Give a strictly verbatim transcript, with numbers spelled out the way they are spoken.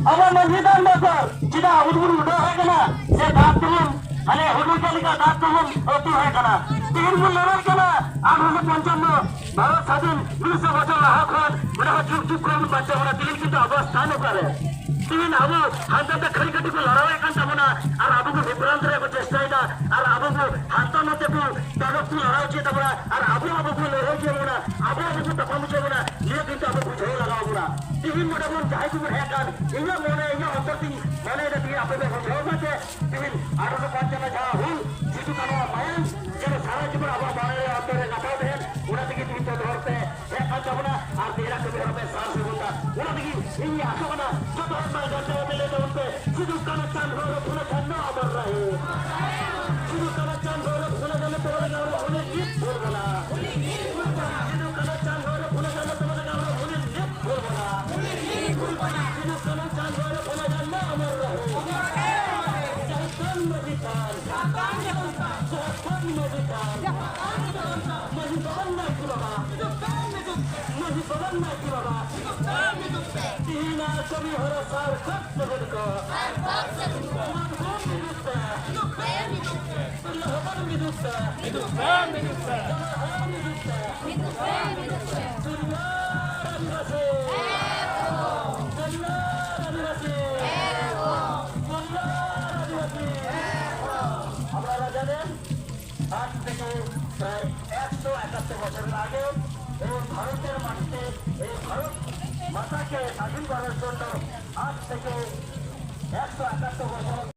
ᱟᱵᱚ ᱢᱟᱹᱡᱷᱤ ᱫᱟᱱ ᱫᱚᱨᱠᱟᱨ᱾ ᱪᱮᱫᱟᱜ ᱟᱵᱚ ᱫᱚᱵᱚᱱ ᱩᱰᱟᱹᱣ ᱦᱮᱡ ᱠᱟᱱᱟ? ᱥᱮ ᱫᱟᱜ ᱛᱮᱵᱚᱱ, ᱢᱟᱱᱮ ᱦᱩᱰᱩᱨ ᱪᱮᱫ ᱞᱮᱠᱟ ᱫᱟᱜ ᱛᱮᱵᱚᱱ ᱟᱹᱛᱩ ᱦᱮᱡ ᱠᱟᱱᱟ? ᱛᱮᱦᱮᱧ ᱵᱚᱱ ᱞᱟᱹᱲᱦᱟᱹᱭ ᱠᱟᱱᱟ ᱟᱴᱷᱨᱚᱥᱚ ᱯᱚᱧᱪᱟᱱᱱᱚ ᱵᱷᱟᱨᱚᱛ ᱥᱟᱫᱷᱤᱱ ᱢᱤᱫ ᱥᱚ ᱵᱚᱪᱷᱚᱨ ᱞᱟᱦᱟ ᱠᱷᱚᱱ, ᱚᱸᱰᱮ ᱠᱷᱚᱱ ᱡᱩᱜᱽ ᱡᱩᱜᱽ ᱠᱷᱚᱱ ᱵᱚᱱ ᱵᱟᱧᱪᱟᱣ ᱠᱟᱱᱟ᱾ ᱛᱮᱦᱮᱧ ᱠᱤᱱᱛᱩ ᱟᱵᱚᱣᱟᱜ ᱥᱛᱷᱟᱱ ᱚᱠᱟᱨᱮ? ᱛᱮᱦᱮᱧ ᱟᱵᱚ ᱦᱟᱱᱛᱮ ᱱᱟᱛᱮ ᱠᱷᱟᱹᱲᱤ ᱠᱟᱹᱴᱤ ᱠᱚ ᱞᱟᱲᱟᱣᱮᱫ ᱠᱟᱱ ᱛᱟᱵᱚᱱᱟ, ᱟᱨ ᱟᱵᱚ ᱠᱚ ᱵᱤᱵᱷᱨᱟᱱᱛ ᱨᱮ ᱠᱚ ᱪᱮᱥᱴᱟᱭᱮᱫᱟ, ᱟᱨ ᱟᱵᱚ ᱠᱚ ᱦᱟᱱᱛᱮ ᱱᱟᱛᱮ ᱠᱚ ᱛᱟᱨᱚᱠ ᱠᱚ ᱞᱟᱲᱟᱣ ᱦᱚᱪᱚᱭᱮᱫ ᱛᱟᱵᱚᱱᱟ, ᱟᱨ ᱟᱵᱚ ᱟᱵᱚ ᱠᱚ ᱞᱟᱹᱲᱦᱟᱹᱭ ᱦᱚᱪᱚᱭᱮᱫ ᱵᱚᱱᱟ, ᱟᱵᱚ ᱟᱵᱚ ᱠᱚ ᱛᱟᱯᱟᱢ ᱦᱚᱪᱚᱭᱮᱫ ᱵᱚᱱᱟ᱾ ᱱᱤᱭᱟᱹ ᱠᱤᱱᱛᱩ ᱟᱵᱚ ᱵᱩᱡᱷᱟᱹᱣ ᱞᱟᱜᱟᱣ ᱵᱚᱱᱟ᱾ ᱛᱮᱦᱮᱧ ᱱᱚᱰᱮ ᱵᱚᱱ ᱡᱟᱦᱟᱸᱭ ᱠᱚᱵᱚᱱ ᱦᱮᱡ ᱟᱠᱟᱱ, ᱤᱧᱟᱹᱜ ᱢᱚᱱᱮ, ᱤᱧᱟᱹᱜ ᱚᱱᱛᱚᱨ ᱛᱤᱧ ᱢᱚᱱᱮᱭᱮᱫᱟ, ᱛᱮᱦᱮᱧ ᱟᱯᱮ ᱯᱮ ᱵᱩᱡᱷᱟᱹᱣ ᱢᱟ ᱡᱮ ᱛᱮᱦᱮᱧ ᱟᱴᱷᱨᱚᱥᱚ ᱯᱚᱧᱪᱟᱱᱱᱚ ᱡᱟᱦᱟᱸ ᱦᱩᱞ, ᱥᱤᱫᱩ ᱠᱟᱹᱱᱩᱣᱟᱜ ᱢᱟᱭᱟᱢ ᱡᱮᱱᱚ ᱥᱟᱨᱟ ᱡᱤᱵᱚᱱ ᱟᱵᱚᱣᱟᱜ ᱢᱚᱱᱮ ᱨᱮ, ᱚᱱᱛᱚᱨ ᱨᱮ ᱜᱟᱵᱟᱣ ᱛᱟᱦᱮᱱ, ᱚᱱᱟ ᱛᱮᱜᱮ ᱛᱮᱦᱮᱧ ᱡᱚᱛᱚ ᱦᱚᱲ ᱯᱮ ᱦᱮᱡ ᱠᱟᱱ ᱛᱟᱵᱚᱱᱟ ᱟᱨ ᱛᱮᱦᱮᱧᱟᱜ ᱠᱟᱹᱢᱤ ᱦᱚᱨᱟ ᱯᱮ ᱥᱟᱨ ᱥᱟᱹᱜᱩᱱ ᱫᱟ᱾ ᱚᱱᱟ ᱛᱮᱜᱮ ᱤᱧ ᱟᱥᱚᱜ ᱠᱟᱱᱟ, ᱡᱚᱛᱚ ᱦᱚᱲ ᱢᱟ ᱜᱟᱱ ᱛᱮ ᱞᱟᱹᱭ ᱛᱟᱵᱚᱱ ᱯᱮ, ᱥᱤᱫᱩ ᱠᱟᱹᱱᱩ ᱪᱟᱸᱫ ᱵᱷᱳᱭᱨᱳ ᱯᱷᱩᱞᱳ ᱡᱷᱟᱱᱳ ᱚᱢᱚᱨ ᱨᱟᱦᱮ᱾ ᱥᱤᱫᱩ ᱠᱟᱹᱱᱩ ᱪᱟᱸᱫ ᱵᱷᱳᱭᱨᱳ ᱯᱷᱩᱞᱳ ᱡᱷᱟᱱᱳ ᱛᱚᱵᱮ ᱞᱟᱹᱜᱤᱫ ᱟᱵᱚ ᱦᱩᱞ ᱜᱤᱛ ᱵᱷᱩᱞ ᱵᱚᱱᱟ᱾ ᱥᱤᱫᱩ ᱠᱟᱹᱱᱩ ᱪᱟᱸᱫ ᱵᱷᱳᱭᱨᱳ ᱯᱷᱩᱞᱳ ᱡᱷᱟᱱᱳ ᱛᱚᱵᱮ ᱞᱟᱹᱜᱤᱫ ᱟᱵᱚ ᱦᱩᱞ ᱜᱤᱛ ᱵᱷᱩᱞ ᱵᱚᱱᱟ᱾ ᱥᱤᱫᱩ ᱠᱟᱹᱱᱩ ᱪᱟᱸᱫ ᱵᱷᱳᱭᱨᱳ ᱯᱷᱩᱞᱳ ᱡᱷᱟᱱᱳ ᱚᱢᱚᱨ ᱨᱟᱦᱮ᱾ ᱡᱷᱟᱲᱠᱷᱚᱸᱰ ᱢᱟᱹᱡᱷᱤ ᱛᱷᱟᱱ, ᱡᱷᱟᱲᱠᱷᱚᱸᱰ ᱢᱟᱹᱡᱷᱤ ᱛᱷᱟᱱ, ᱢᱟᱹᱡᱷᱤ ᱵᱟᱵᱟ ᱱᱟᱭᱠᱮ ᱵᱟᱵᱟ, ᱢᱟᱹᱡᱷᱤ ᱵᱟᱵᱟ ᱱᱟᱭᱠᱮ ᱵᱟᱵᱟ, ᱛᱮᱦᱮᱧᱟᱜ ᱠᱟᱹᱢᱤ ᱦᱚᱨᱟ ᱥᱟᱨᱛᱷᱚᱠ ᱥᱟᱹᱜᱩᱱ ᱠᱚ᱾ ᱢᱟᱱ ᱠᱚ ᱢᱤᱫᱚᱜ ᱯᱮ᱾ ᱛᱤᱨᱞᱟᱹ ᱦᱚᱯᱚᱱ ᱢᱤᱫᱚᱜ ᱯᱮ᱾ ᱢᱤᱫᱚᱜ ᱯᱮ, ᱢᱤᱫᱚᱜ ᱯᱮ᱾ ᱡᱟᱶᱟᱭ ᱦᱚᱲ ᱢᱤᱫᱚᱜ ᱯᱮ᱾ ᱢᱤᱫᱚᱜ ᱯᱮ, ᱢᱤᱫᱚᱜ ᱯᱮ᱾ ᱥᱚᱨᱱᱚ ᱟᱹᱫᱤᱵᱟᱹᱥᱤ᱾ ᱥᱚᱨᱱᱚ ᱟᱹᱫᱤᱵᱟᱹᱥᱤ᱾ ᱥᱚᱨᱱᱚ ᱟᱹᱫᱤᱵᱟᱹᱥᱤ। আপনারা জানেন, আজ থেকে প্রায় একশো একাত্তর বছর আগে এই ভারতের মাটিতে, এই ভারত মাতাকে স্বাধীন করার জন্য আজ থেকে একশো একাত্তর বছর